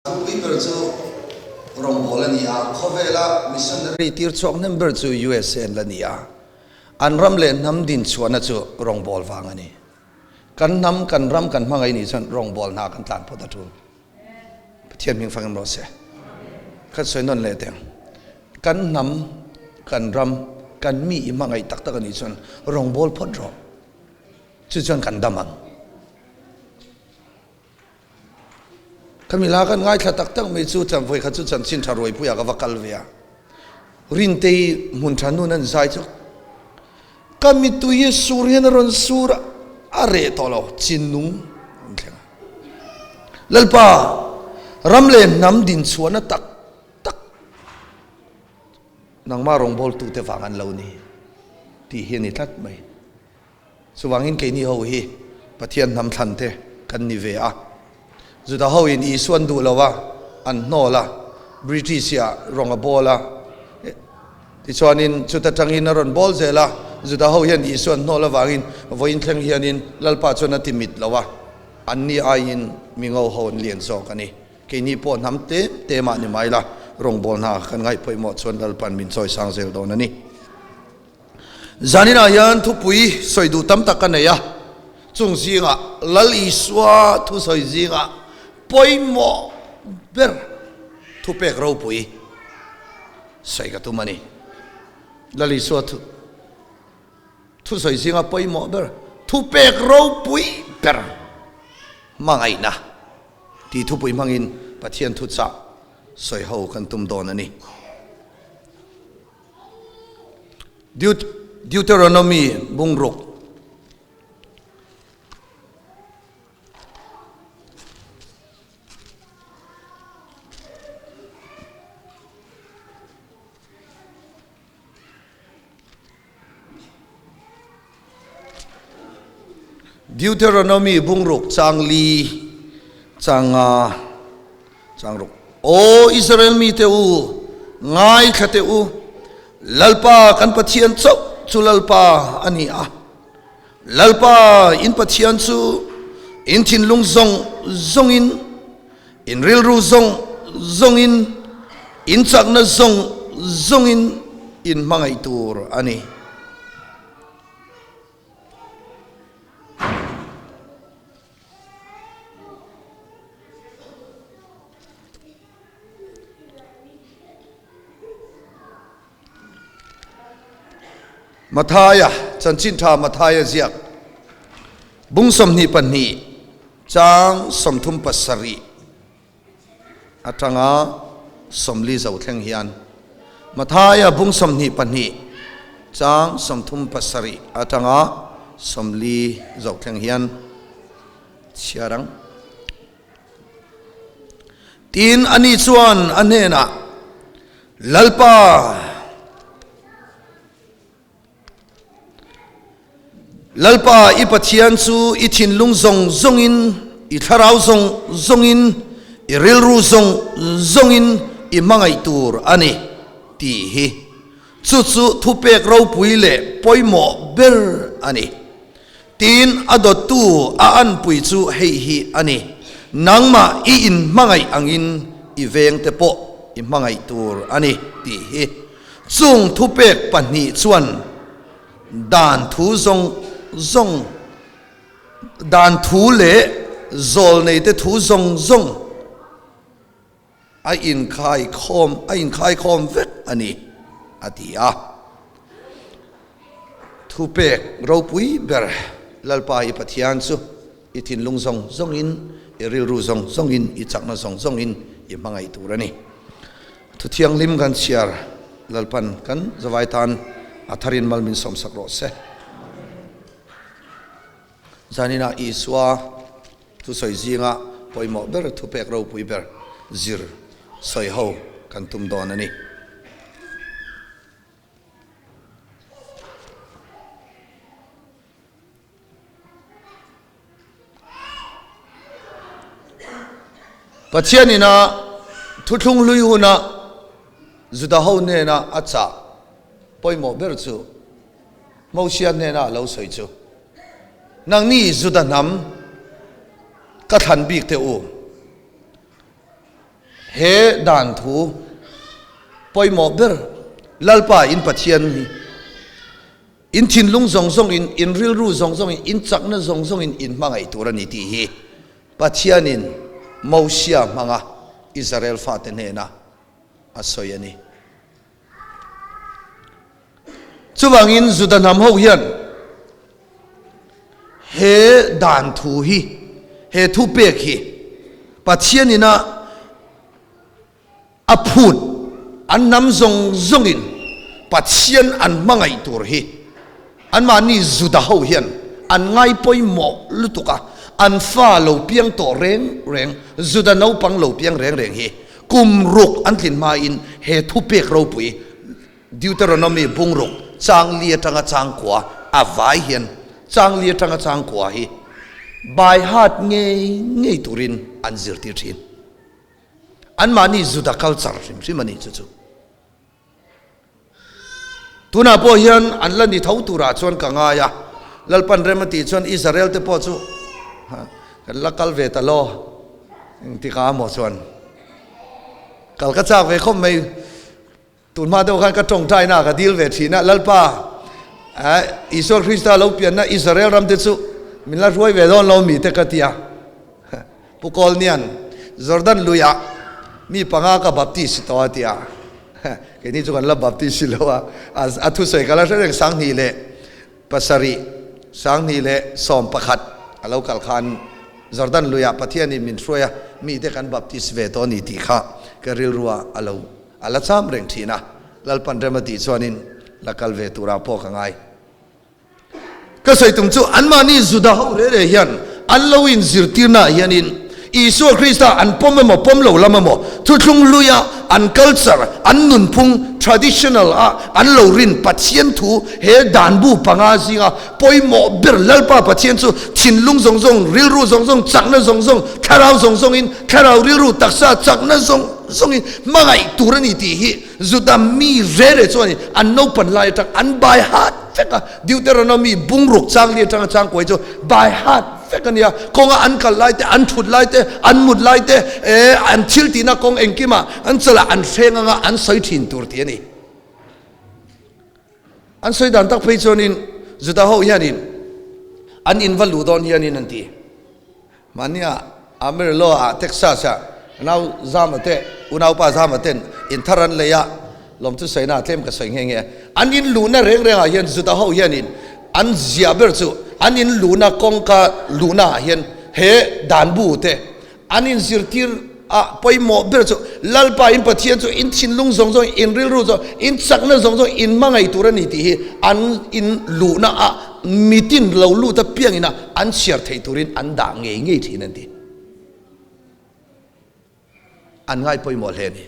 Thupui ber chu rawngbâwl a ni a, khawvêla missionary tir chhuak hnem ber chu USA an la ni a, an ram leh hnam din chhuahna chu rawngbâwl vang a ni. Kan hnam, kan ram kan hmangaih nih chuan rawngbâwl hna kan tlan phawt a ṭul. Pathian hming fang em rawh se. Khat sawi nawn leh teng. Kan hnam, kan ram, kan mi i hmangaih tak tak a nih chuan rawngbâwl phawt rawh. Chu chuan kan dam ang. Ka mila kan ngaithla tak tak mai chu chan vawikhat chu chanchin tha ruaipuiah ka va kal ve a. Rintei hmun tha nun an zai chu ka mittui hi sur hian a rawn sur a, a reh tawh lo, chin nung an thleng a. Lalpa, ram leh hnam din chhuahna tak tak nangmah rawngbawltute vang an lo ni tih hi a ni tlat mai. Chuvangin keini ho hi Pathian hnam thlan te kan ni ve a. Juda ho in Isua an duh lo a, an hnawl a, British ah rawng a bawl a. Tichuanin chuta tangin a rawn bawl zel a, Juda ho hian Isua an hnawl avangin vawiin thleng hianin Lalpa chuan a ti mit lo a, anni aiin mingo ho an lian zawk a ni. Keini pawh hnam tlem tlem ah ni mai la, rawngbâwl hna kan ngaih pawimawh chuan Lalpa'n min chawisang zel dawn a ni. Zaninah hian thupui sawi duh tam tak ka nei a, chung zingah Lal Isua thusawi zingah pawimawh ber thupek ropui sawi ka tum a ni. Lal Isua thusawi zinga pawimawh ber thupek ropui ber hmangaihna tih thupui hmangin Pathian thuchah sawi ho kan tum dawn a ni. Deuteronomy bungruk. Deuteronomy bungruk chang li chang nga chang ruk. Aw Israel mite u, ngaithla teh u, Lalpa kan Pathian chauh chu Lalpa a ni a. Lalpa in Pathian chu in thinlung zawng zawngin, in rilru zawng zawngin, in chakna zawng zawngin in hmangaih tur a ni. Mathaia, Chanchin Tha Mathaia ziak, bung 22, chang 37 atanga 40 zo thleng hian Mathaia bung 22, chang 37 atanga 40 zo thleng hian chhiar ang. Tin, ani chuan a hnenah, Lalpa, Lalpa i Pathian chu i thinlung zawng zawngin, i thlarau zawng zawngin, i rilru zawng zawngin i hmangaih tur a ni, tih hi. Chu chu thupek ropui leh pawimawh ber a ni. Tin, a dawttu a anpui chu hei hi a ni, Nangmah i inhmangaih angin i vengte pawh i hmangaih tur a ni, tih hi. Chung thupek pahnih chuan dan thu zawng zawng, dan thu leh zawlneite thu zawng zawng a inkhaikhawm a inkhaikhawm vek a ni, a ti a. Thupek ropui ber Lalpa i Pathian chu i thinlung zawng zawngin, i rilru zawng zawngin, i chakna zawng zawngin i hmangaih tur a ni. Thu thianghlim kan chhiar Lalpan kan zavai tan a tharin mal min sawmsak rawh se. Zaninah Isua thusawi zinga pawimawh ber thupek ropui ber zir sawi ho kan tum dawn a ni. Pathian ina thuthlung hlui huna Juda ho hnena a chah pawimawh ber chu Mosia hnena a lo sawi chu, Nangni Juda hnam ka thlan bik teh u. He dan thu pawimawh ber Lalpa in Pathian hi in thinlung zawng zawngin, in rilru zawng zawngin, in chakna zawng zawngin in hmangaih tur a ni tih hi Pathianin Mosia hmanga Israel fate hnena a sawi a ni. Chuvangin Juda hnam ho hian he dan thu hi, he thupek hi Pathianin a a phut an hnam zawng zawngin Pathian an hmangaih tur hi anmahni Juda ho hian an ngai pawimawh lutuk a, an fa lo piang tawh reng reng, Juda naupang lo piang reng reng hi Kum ruk an tlin hmain he thupek ropui Deuteronomy bung ruk chang li atanga chang kua a vai hian chang li atanga chang kua hi by heart ngei ngei turin an zirtir thin. Anmahni Juda culture hrim hrim a ni chu chu. Tunah pawh hian an la ni tho turah chuan ka ngai a, Lalpan rem a tih chuan Israel te pawh chu kan la kal ve ta law, engtikah amaw chuan kal ka chak ve khawp mai. Tunhma deuh khan ka tawngtaina ka dil ve thin a, Lalpa Isua Krista lo pianna Israel ram te chu min la hruai ve dawn lo mi te ka ti a. Pu Kawlnian, Jordan luiah mi panga ka baptist tawh a ti a, keini chu kan la baptist si lo a, a thusawi ka la hre reng 27, 2011 a lo kal khan Jordan luiah Pathianin min hruai a, mite kan baptist ve tawh a ni tih kha ka rilruah a lo a la cham reng thin a, Lalpan rem a tih chuanin la kal ve turah pawh ka ngai. Ka sawi tum chu anmahni Juda ho reh reh hian an lo inzirtirnaah hianin Isua Krista an pawm emaw pawm lo lam emaw thuthlung hluia an culture, an nunphung, traditional, a an lo rin Pathian thu he danbu panga zinga pawimawh ber Lalpa Pathian chu thinlung zawng zawng, rilru zawng zawng, chakna zawng zawng, thlarau zawng zawngin, thlarau rilru taksa chakna zawng zawngin hmangaih tur a ni tih hi Juda mi reh reh chuanin an naupan lai atang an by heart vek a, Deuteronomy bungruk changli atanga changkuai chu by heart vek a nia, kawnga an kal lai te, an thut lai te, an mut lai te, eh an thil tihna kawng engkimah an chawlh ah an hreng anga an sawi thin tur tih a ni. An sawi dan tak phei chuanin Juda ho hianin an in va luh dawn hianin an ti. Mahnia Amarillo ah Texas ah nau Zama te unaupa Zama ten in thar an lei a, lawm chu sawi na tlem ka sawi nghe nghe. An in luhna reng reng ah hian Juda ho hian in an zia ber chu an in luhna kawngka luhna ah hian he dan bu te an in zirtir a pawimawh ber chu Lalpa in Pathian chu in thinlung zawng zawng in rilru zawng in chakna zawng zawng in hmangaih tur a ni tih hi an in luhna ah mitin lo lut apiang ina an chhiar theih turin an dah ngei ngei thin an ti. An ngai pawimawh hle a ni.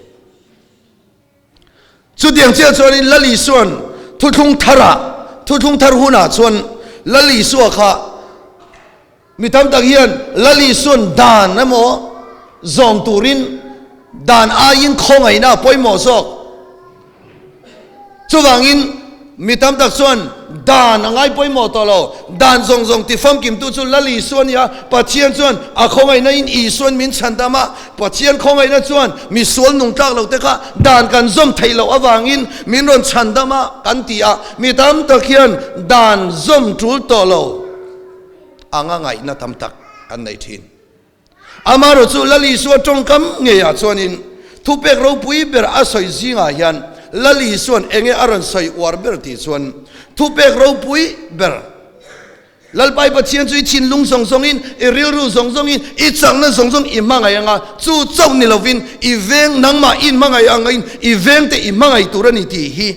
Chutiang chiah chuanin Lal Isua'n thuthlung tharah, thuthlung thar hunah chuan Lal Isua kha mi tam tak hian Lal Isua'n dan emaw zawm turin dan aiin khawngaihna a pawimawh zawk. Chuvangin mi tam tak chuan dan a ngai pawimawh tawh lo. Dan zawng zawng ti famkimtu chu Lal Isua a ni a, Pathian chuan a khawngaihna in Isua'n min chhan dam a, Pathian khawngaihna chuan mi sual nung tlak lo te kha dan kan zawm theih loh avangin min rawn chhan dam a kan ti a, mi tam tak hian dan zawm tul tawh lo anga ngaihna tam tak an nei thin. Amaherawh chu Lal Isua tawngkam ngeiah chuanin thupek ropui ber a sawi zingah hian Lal Isua'n enge a rawn sawi uar ber tih chuan thupek ropui ber Lalpai Pathian chu i thinlung zawng zawngin, i rilru zawng zawngin, i chakna zawng zawng i hmangaih anga, chu chauh ni lovin i veng nangmah i inhmangaih angin i vengte i hmangaih tur a ni tih hi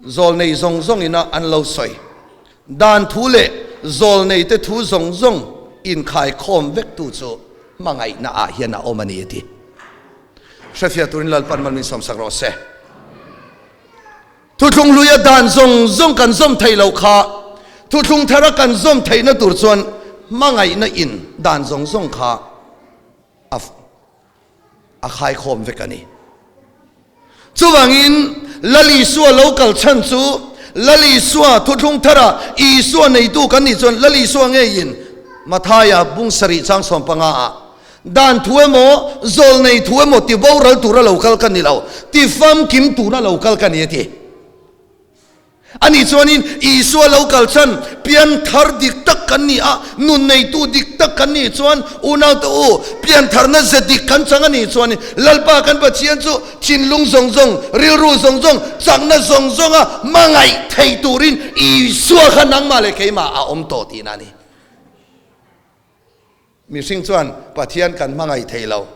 Zawlnei zawng zawngina an lo sawi. Dan thu leh zawlneite thu zawng zawng inkhaikhawm vektu chu hmangaihna ah hian a awm a ni a ti. Hrefiah turin Lalpan mal min sawmsak rawh se. Thuthlung hluia dan zawng zawng kan zawm theih loh kha thuthlung thara kan zawm theihna tur chuan hmangaihna in dan zawng zawng kha a a khaikhawm vek a ni. Chuvangin Lal Isua lo kal chhan chu Lal Isua thuthlung thara Isua neitu kan nih chuan Lal Isua ngeiin Mathaia bung sarih chang 15 ah. Dan thu emaw, zawlnei thu emaw ti boral tura lo kal ka ni lo, ti famkim tura lo kal ka ni a ti. Ani chuanin Isua lo kal chhan pianthar dik tak kan ni a, nun neitu dik tak kan nih chuan unaute u, piantharna ze dik kan chang a nih chuanin Lalpa kan Pathian chu thinlung zawng zawng, rilru zawng zawng, chakna zawng zawnga hmangaih thei turin Isua kha nangmah leh keimah a awm tawh tihna a ni. Mihring chuan Pathian kan hmangaih thei lo.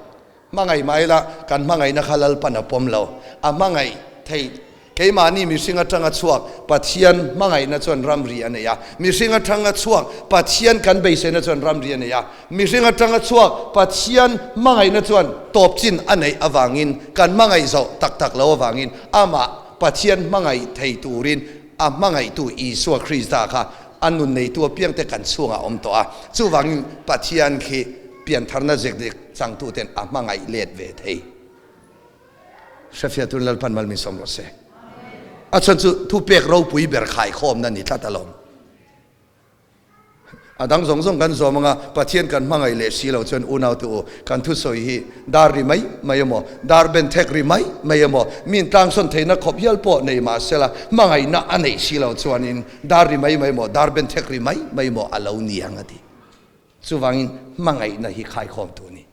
Hmangaih mah ila kan hmangaihna kha Lalpan a pawm lo. A hmangaih thei keimahni mihring atanga chhuak Pathian hmangaihna chuan ramri a nei a. Mihring atanga chhuak Pathian kan beiseina chuan ramri a nei a. Mihring atanga chhuak Pathian hmangaihna chuan tawp chin a neih avangin kan hmangaih zawh tak tak lo avangin amah Pathian hmangaih thei turin a hmangaihtu Isua Krista kha A nun neitu apiangte kan chhungah a awm tawh a, chuvangin Pathian khi piantharna zikdik changtuten a hmangaih let ve thei. Hrefiah tun Lalpan mal min sawm rawh se. A chhan chu thupek ropui ber khaikhawmna ni tlat alawm. A dang zawng zawng kan zawm anga Pathian kan hmangaih leh si lo chuan unaute u kan thusawi hi dar ri mai mai emaw, dar ben thek ri mai mai emaw, mi intangsawn theihna khawp hial pawh nei mahsela hmangaihna a neih si lo chuanin Dar ri mai mai maw, dar ben thek ri mai mai maw a lo ni ang a ti. Chuvangin hmangaihna hi khaikhawmtu a ni.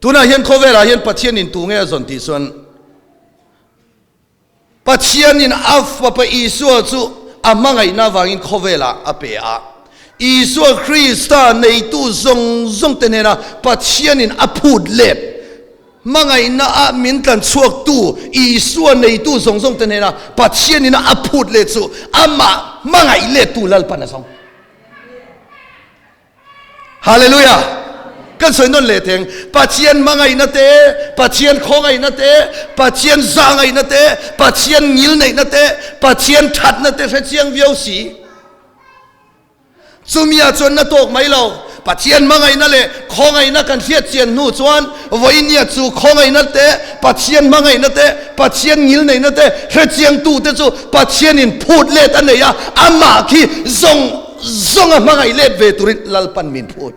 Tunah hian khawvelah hian Pathianin tu nge a zawn tih chuan Pathianin a Fapa Isua chu a hmangaihna avangin khawvelah a pe a. Isua Krista neitu zawng zawng te hnena Pathianin a phut let. Hmangaihna a min tlan chhuak tu Isua neitu zawng zawng te hnena Pathian ina a phut leh chu amah hmangaih let tu Lalpan a zawng. Hallelujah! Kan sawi nawn leh theng. Pathian hmangaihna te, Pathian khawngaihna te, Pathian zahngaihna te, Pathian ngilneihna te, Pathian thatna te hre chiang viau si. Chumia chuan na tawk mai lo. Pathian hmangaihna leh khawngaihna kan hriat chian hnu chuan vawinia chu khawngaihna te, Pathian hmangaihna te, Pathian ngilneihna te hrechiangtu te chu Pathianin phut let a nei a, amah khi zawng zawnga hmangaih let ve turin Lalpan min phut.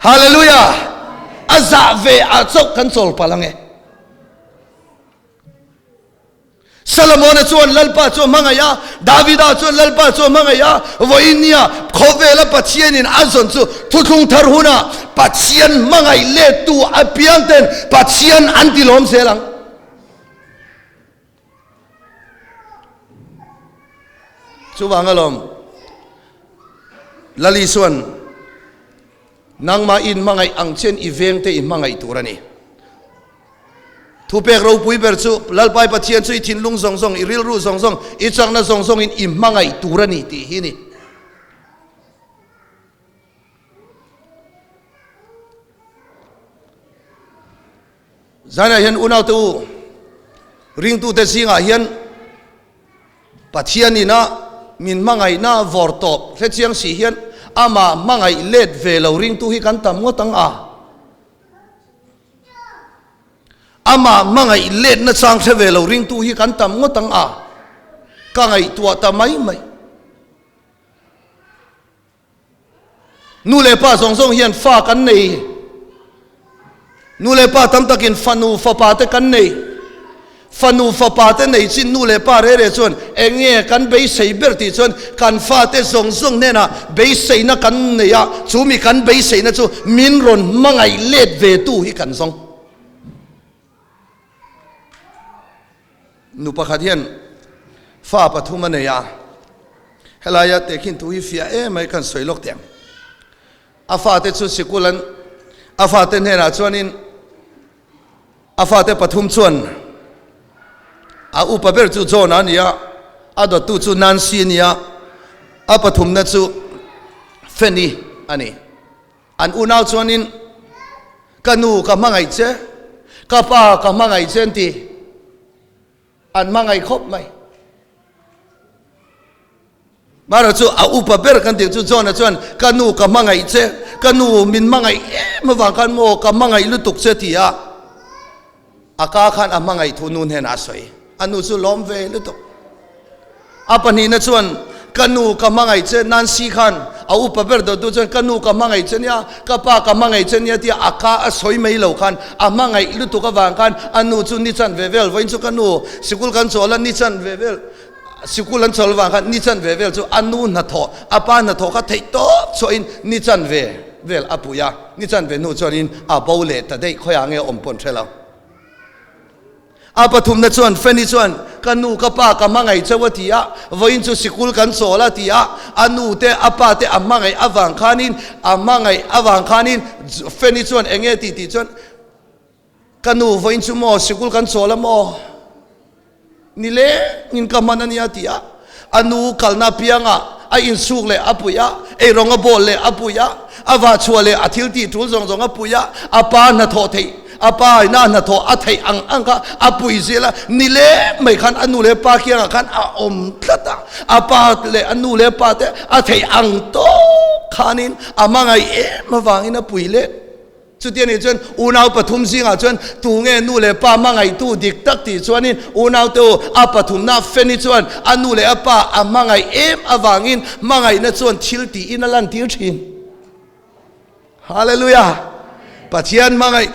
Hallelujah! A zah ve ah chauh kan chawl palh ange. Solomona chuan Lalpa chu a hmangaih a, Davida chuan Lalpa chu a hmangaih a, vawinia khawvela Pathianin a zawn chu thuthlung thar hunah Pathian hmangaih lettu apiang ten Pathian an ti lawm zel ang. Chuvang alawm Lal Isuan nangmah in hmangaih ang chen i vengte i hmangaih tur a ni. Thupek ropui ber chu Lalpai Pathian chu i thinlung zawng zawng, i rilru zawng zawng, i chakna zawng zawngin i hmangaih tur a ni tih hi a ni. Zanah hian unaute u, ringtute zingah hian Pathian ina min hmangaihna vawr tawp hrechiang si hian amah hmangaih let ve lo ringtu hi kan tam ngawt ang a. Amah hmangaih letna chang hre ve lo ringtu hi kan tam ngawt ang a, ka ngaihtuah ta mai mai. Nu leh pa zawng zawng hian fa kan nei. Nu leh pa tam takin fanu fapa te kan nei. Fanu fapa te nei chin nu leh pa reh reh chuan eng nge kan beisei ber tih chuan kan fate zawng zawng hnenah beiseina kan nei a, chu mi kan beiseina chu min rawn hmangaih let ve tu hi kan zawng. Nu pakhat hian fa pathum a nei a, helaia tehkhin thu hi fiah em mai kan sawi lawk teh ang. A fate chu sikul an a fate hnenah chuanin A fate pathum chuan a upa ber chu John a ni a, a dawttu chu Nancy a ni a, a pathumna chu Fanny a ni. An unau chuanin, Ka nu ka hmangaih che, ka pa ka hmangaih che an ti. An hmangaih khawp mai. Mara chu a upa ber kan tih chu John-a chuan ka nu ka hmangaih che, ka nu min hmangaih em avang khan maw ka hmangaih lutuk che ti a, a ka khan a hmangaih thu nu hnenah a sawi. A nu chu lawm ve lutuk. A pahnihna chuan ka nu ka hmangaih che Nancy khan A upa ber dawttu chuan ka nu ka hmangaih che nia, ka pa ka hmangaih che nia tia a ka a sawi mai lo khan a hmangaih lutuk avang khan a nu chu ni chan ve vel vawiin chu ka nu sikul kan chawl a ni chan ve vel sikul an chawl avang khan ni chan ve vel chu a nu hnathawh a pa hnathawh kha theih tawp chhuahin ni chan ve vel a pui a, ni chan ve hnu chuanin a bo leh ta daih khawiah nge awm pawn hre lo. A pathumna chuan Fanny chuan, Ka nu, ka pa ka hmangaih chauh a ti a, vawiin chu sikul kan chawl a ti a, a nu te a pa te a hmangaih avang khanin a hmangaih avang khanin Fanny chuan eng nge tih tih chuan, Ka nu, vawiin chu maw sikul kan chawl a maw? Ni lengin ka hman a nia ti a, a nu kalna apiangah a insuk leh a puih a, eirawng a bawl leh a puih a, a vahchhuah leh a thil tih tul zawng zawng a puih a, a pa hnathawh theih, a pa ina hnathawh a theih ang ang kha a puih zel a, ni leng mai khan a nu leh pa kiangah khan a awm tlat a, a pa leh a nu leh pa te a theih ang tawk khanin a hmangaih em avangin a puih leh. Chuti anih chuan unau pathum zingah chuan tu nge nu leh pa hmangaihtu dik tak tih chuanin unaute u a pathumna Fanny chuan a nu leh a pa a hmangaih em avangin hmangaihna chuan thil tiin a lantir thin. Hallelujah! Pathian hmangaih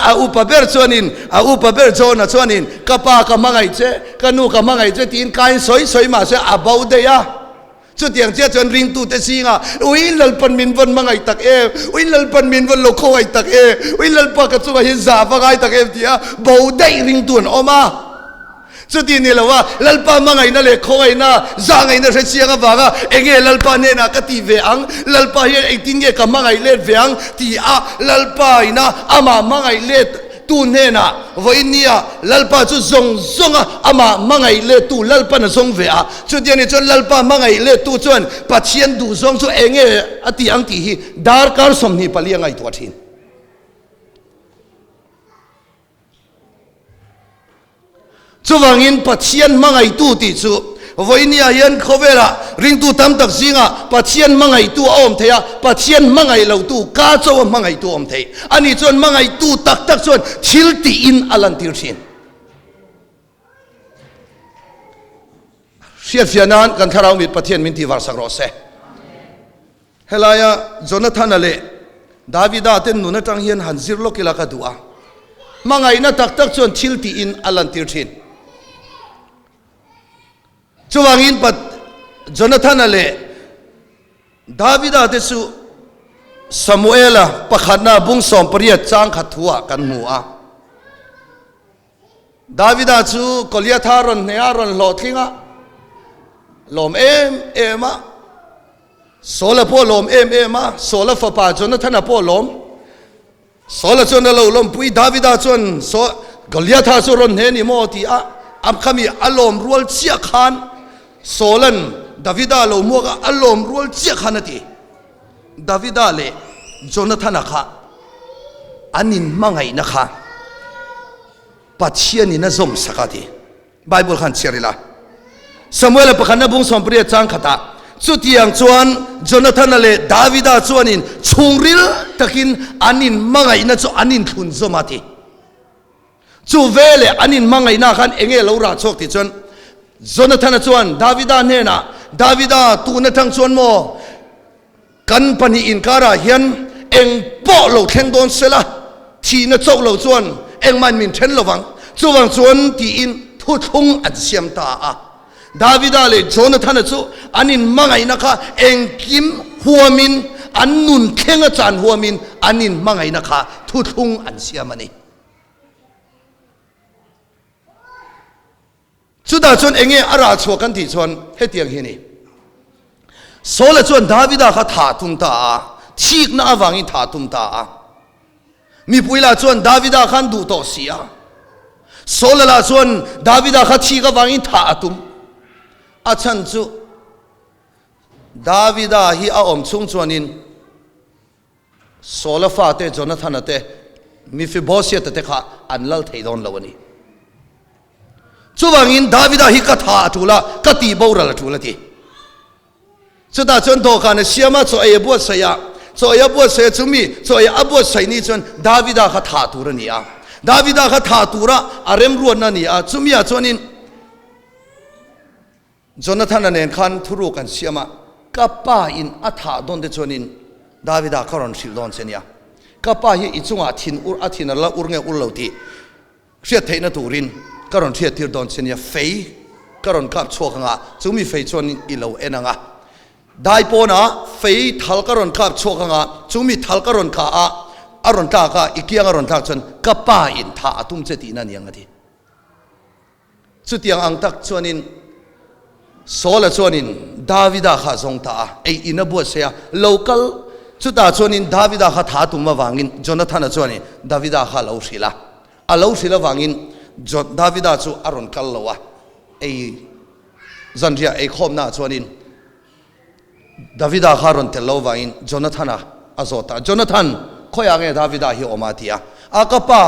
a upa ber chuanin a upa ber John-a chuanin ka pa ka hmangaih che, ka nu ka hmangaih che tiin kain sawi sawi mahse a bo daih a. Chutiang chiah chuan ringtute zingah, Ui Lalpan min vawn hmangaih tak em? Ui Lalpan min vawn lo khawngaih tak em? Ui Lalpa ka chungah hian zah va ngai tak em? tia bo daih ringtu an awm a. Chuti ni lo a, Lalpa hmangaihna leh khawngaihna, zahngaihna hre chiang avanga enge Lalpa hnenah ka tih ve ang? Lalpa hian engtin nge ka hmangaih let ve ang? tia Lalpa ina amah hmangaih let Tu hnenah, Vawiin nia Lalpa chu zawng zawnga amah hmangaih lettu Lalpan a zawng ve a. Chuti anih chuan Lalpa hmangaih lettu chuan Pathian duhzawng chu eng nge a ti ang tih hi darkar 24 a ngaihtuah thin. Chuvangin Pathian hmangaihtu tih chu vawinia hian khawvelah ringtu tam tak zingah Pathian hmangaihtu a awm thei a, Pathian hmangaih lotu ka cho a hmangaihtu a awm thei. Ani chuan hmangaihtu tak tak chuan thil tiin a lantir thin. Hriatfiah nan kan thlarau mit Pathian min tihvarsak rawh se. Helaia Jonathana leh Davida te nun atang hian han zir lawk ila ka duh a, hmangaihna tak tak chuan thil tiin a lantir thin. Chuvangin Pat Jonathana leh Davida te chu Samuela pakhatna bung 18 chang khat thuah kan hmu a. Davida chu Goliatha rawn hneh a, rawn hlawhtling a, lawm em em a. Saula pawh lawm em em a, Saula fapa Jonathana pawh lawm. Saula chuan a lo lawmpui, Davida chuan Goliatha chu rawn hneh ni maw ti a, a khami a lawm rual chiah khan Saula'n Davida lo hmuak a, a lawm rual chiah khan a ti. Davida leh Jonathana kha an inhmangaihna kha Pathianin a zawm sak a ti. Bible khan chhiar ila. Samuela pakhatna bung 18 chang khatah chutiang chuan Jonathana leh Davida chuanin chhungril takin an inhmangaihna chu an inthlun zawm a ti. Chu veleh an inhmangaihna khan eng nge lo rah chhuak tih chuan Jonathana chuan Davida hnenah, Davida, tun atang chuan maw kan pahnih inkarah hian eng pawh lo thleng dawn sela, thihna chauh lo chuan engmah in min then lo vang. Chuvang chuan tiin thuthlung an siam ta a. Davida leh Jonathana chu an inhmangaihna kha engkim huamin, an nun thlenga chan huamin an inhmangaihna kha thuthlung an siam a ni. Chutah chuan eng nge a rah chhuah kan tih chuan hetiang hi a ni. Saula chuan Davida kha thah tum ta a, thikna avangin thah tum ta a. Mipui lah chuan Davida khan duh tawh si a. Saula lah chuan Davida kha thik avangin thah a tum. A chhan chu Davida hi a awm chhung chuanin Saula fate Jonathana te, Mephibosheth-a te kha an lal thei dawn lo a ni. Chuvangin Davida hi ka tha a tul a, ka tih boral a tul a ti. Chutah chuan dawhkan a siam a, chaw ei a buatsaih a, chaw ei a buatsaih a, chumi chaw ei a buatsaih ni chuan Davida kha thah tur a ni a. Davida kha thah tura a remruatna a ni a, chumiah chuanin Jonathana nen khan thuruk an siam a. Ka pa in a thah dawn te chuanin Davida ka rawn hrilh dawn che nia. Ka pa hi i chungah thin ur a thin a la ur nge ur lo tih hriat theihna turin ka rawn hriat tir dawn che nia. Fei ka rawn kap chhuak anga chu mi fei chuan i lo en anga. Dai pawnah fei thal ka rawn kap chhuak anga chu mi thal ka rawn kah a, a rawn tlak a, i kiang a rawn tlak chuan ka pa in thah a tum che tihna a ni ang a ti. Chutiang ang tak chuanin Saula chuanin Davida kha a zawng ta a, ei in a buatsaih a, lo kal. Chutah chuanin Davida kha tha tum avangin Jonathana chuanin Davida kha a lo hrilh a. A lo hrilh avangin Davida chu a rawn kal lo a, ei zanriah ei khawmnaah chuanin Davida kha rawn tel lo vangin Jonathana a zawt a, Jonathan, khawiah nge Davida hi awm a? ti a. A ka pa,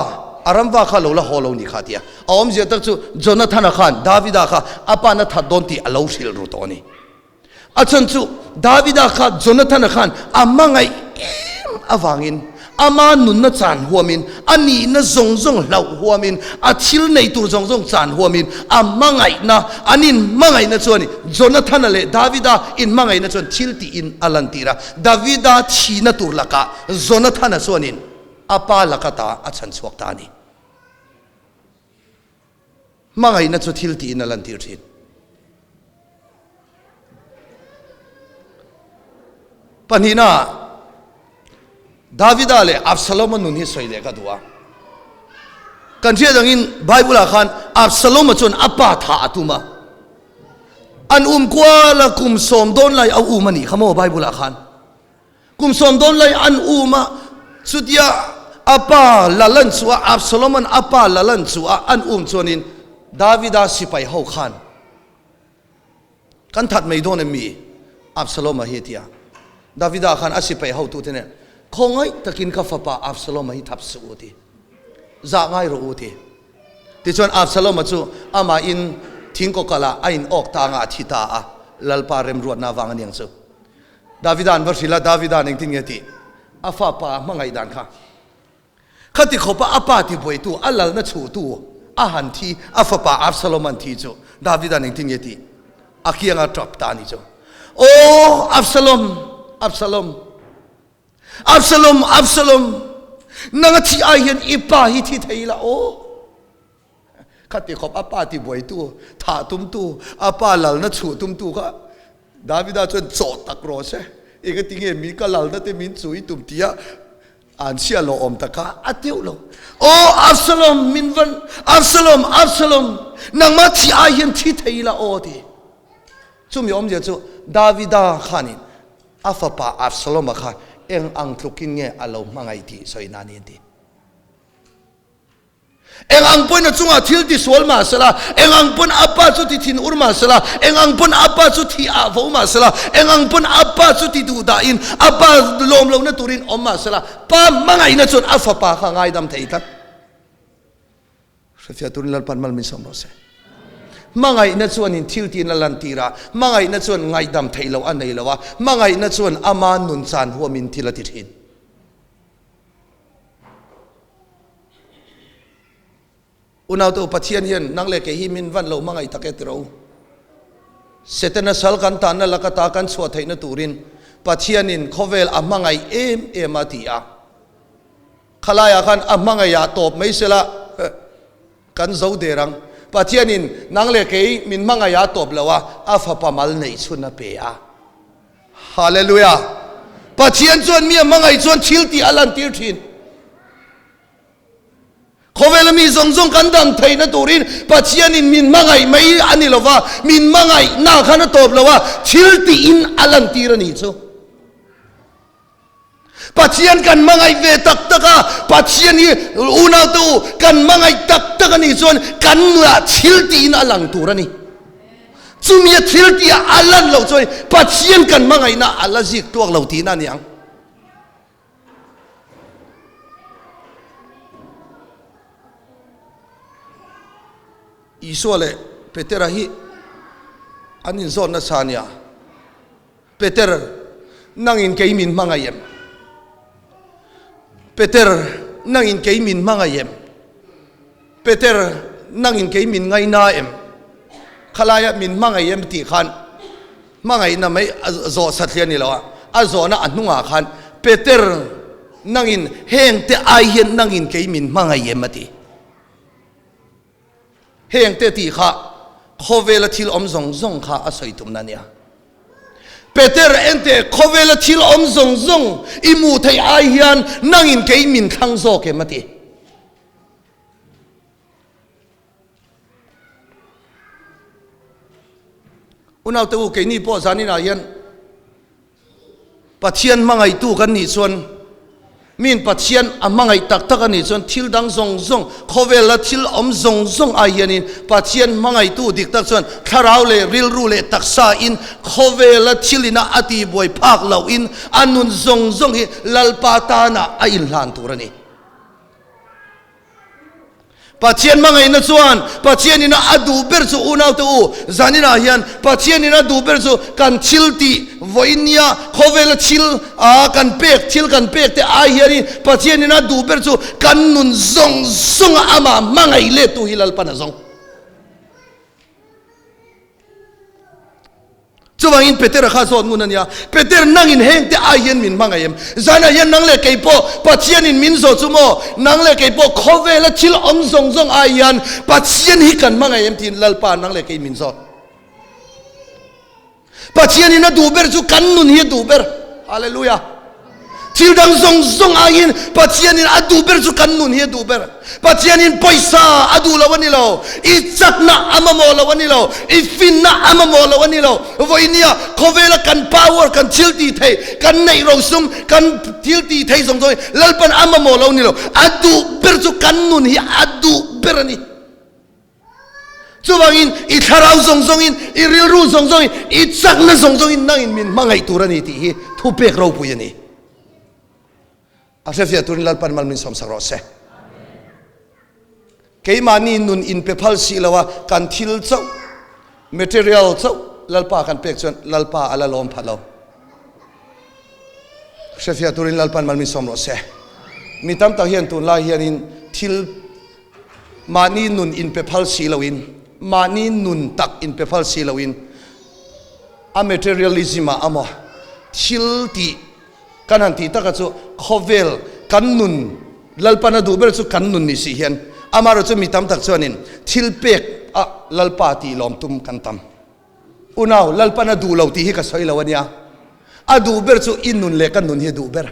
a ramva kha lo la haw lo ni kha, ti a. A awmzia tak chu Jonathana khan Davida kha a pa na that dawn tih a lo hrilh ru tawh a ni. A chhan chu Davida kha Jonathana khan a hmangaih em avangin Ama nunna chan huamin, a nihna zawng zawng hlauh huamin, a thil nei tur zawng zawng chan huamin, a hmangaihna, an inhmangaihna chuan Jonathana leh Davida inhmangaihna chuan thil tiin a lantir a. Davida thihna tur lakah Jonathana chuanin a pa laka ta a chhan chhuak ta a ni. Hmangaihna chu thil tiin a lantir thin. Pahnihna, Davida leh Absaloma nun hi sawi leh ka duh a. Kan hriat angin Bible-ah khan Absaloma chuan a pa thah a tum a. An um kual a, kum sawm dawn lai a um a nih kha maw Bible-ah khan. Kum sawm dawn lai an um a, chutia a pa Lalan chu a, Absaloman a pa Lalan chu a an um chuanin Davida sipai ho khan kan that mai dawn em mi? Absaloma hi a ti a. Davida khan a sipai hotute nen, Khawngaih takin ka fapa Absaloma hi thap suh u ti. Zah ngai rawh u ti. Tichuan Absaloma chu amah in thingkawkalah a in awk ta anga a thi ta a, Lalpa remruatna avang a niang chu. Davida an va hrilh a, Davida'n engtin nge tih? A fapa hmangaih dan kha. Khati khawpa a pa tibuaitu, a lalna chhuhtu a han thi, a fapa Absalom an thi chu Davida'n engtin nge tih? A kianga tap ta a ni chu. Aw Absalom, Absalom, Absalom, Absalom, nang a thih ai hian i pa hi thi thei la aw. Khati khawp a pa tibuaitu, thah tumtu, a pa lalna chhuh tumtu kha Davida chuan chawh tak rawh se, engati nge mi ka lalna te min chu i tum tia an chhia lo awm tak kha a teuh lo. Aw Absalom, min van, Absalom, Absalom, nangmah thi ai hian thi thei la aw ti. Chumi awmzia chu Davida khanin a fapa Absalom-a kha eng ang tlukin nge a lo hmangaih tih sawi na ni an ti. Eng ang pawn a chungah thil ti sual mah sela, eng ang pawn a pa chu ti thin ur mah sela, eng ang pawn a pa chu thi ah vo mah sela, eng ang pawn a pa chu ti duh dahin a pa lawm lohna turin awm mah sela, pa hmangaihna chuan a fapa kha ngaidam thei tlat. Hrefiah turin Lalpan mal min sawm rawh se. Hmangaihna chuan in thil tiin a lantir a, hmangaihna chuan ngaihdam theih loh a nei lo a, hmangaihna chuan ama nun chan huamin thil a ti thin. Unaute u, Pathian hian nang leh kei hi min van lo hmangaih tak e tiro. Setana sal kan tanna laka ta kan chhuah theihna turin Pathianin khawvel a hmangaih em em a ti a. Khalaiah khan a hmangaihah tawp mai sela kan zo der ang. Pathianin nang leh kei min hmangaihah tawp lo a, a fapa mal neih chhun a pe a. Hallelujah! Pathian chuan mi a hmangaih chuan thil tih a lantir thin. Khawvela mi zawng zawng kan dam theihna turin Pathianin min hmangaih mai a ni lova, min hmangaihna khan a tawp lo a, thil tihin a lantir a nih chu. Pathian kan hmangaih ve tak tak a, Pathian hi unaute u kan hmangaih tak tak a nih chuan kan nunah thil tiin a lang tur a ni. Chumi a thil tih a lan loh chuan Pathian kan hmangaihna a la zik tuak lo tihna a ni ang. Isua leh Petera hi an inzawn nasa a nia. Peter, nangin kei min hmangaih em? Peter, nangin kei min hmangaih em? Peter, nangin kei min ngaina em? Khalaia min hmangaih em tih khan. Hmangaihna mai zawh satliah ni lo a, a zawhna a hnungah khan Peter nangin heng te ai hian nangin kei min hmangaih em a ti. Heng te tih kha khawvela thil awm zawng zawng kha a sawi tumna a nia. Peter ente khawvela thil awm zawng zawng i hmuh theih ai hian nangin kei min thlang zawk em a ti. Unaute u, keini pawh zaninah hian Pathian hmangaihtu kan nih chuan, miin Pathian a hmangaih tak tak a nih chuan thil dang zawng zawng, khawvela thil awm zawng zawng ai hianin Pathian hmangaihtu dik tak chuan thlarau leh rilru leh taksa in khawvela thil ina a tihbuai phak lohin a nun zawng zawng hi Lalpa tanah a inhlan tur a ni. Pathian hmangaihna chuan Pathian ina a duh ber chu unaute u, zaninah hian Pathian ina duh ber chu kan thil tih vawiin nia khawvela thil a kan pek thil kan pek te ai hianin Pathian ina duh ber chu kan nun zawng zawnga amah hmangaih lettu hi Lalpan a zawng. Chuvangin Petera kha zawt ngun a nia, Peter nangin hengte ai hian min hmangaih em? Zanah hian nang leh kei pawh Pathianin min zawh chu maw? Nang leh kei pawh khawvela thil awm zawng zawng ai hian Pathian hi kan hmangaih em tiin Lalpa nang leh kei min zawt. Pathianin a duh ber chu kan nun hi a duh ber. Hallelujah. Thil dang zawng zawng aiin Pathianin a duh ber chu kan nun hi a duh ber. Pathianin pawisa a duh lo a ni lo, i chakna a mamawh lo a ni lo, i finna a mamawh lo a ni lo. Vawinia khawvela kan power, kan thil tih thei, kan neih rosum, kan thil tih thei zawng zawng hi Lalpan a mamawh lo a ni lo. A duh ber chu kan nun hi a duh ber a ni. Chuvangin i thlarau zawng zawngin, i rilru zawng zawngin, i chakna zawng zawngin nangin min hmangaih tur a ni tih hi thupek ropui a ni. A hrefiah turin Lalpan mal min sawmsak rawh se. Keimahni nun inpe phal si lo a, kan thil chauh, material chauh Lalpa kan pek chuan Lalpa a la lawm pha lo. Hrefiah turin Lalpan mal min sawm rawh se. Mi tam tak hian tunlai hianin thil Mahni nun inpe phal si loin, mahni nun tak inpe phal si loin a materialism ah amaw thil tih kan han tih taka chu khawvel kan nun Lalpan a duh ber chu kan nun ni si hian amaherawh chu mi tam tak chuanin thil pek ah Lalpa tih lawm tum kan tam. Unau, Lalpan a duh lo tih hi ka sawi lo ania. A duh ber chu i nun leh ka nun hi a duh ber.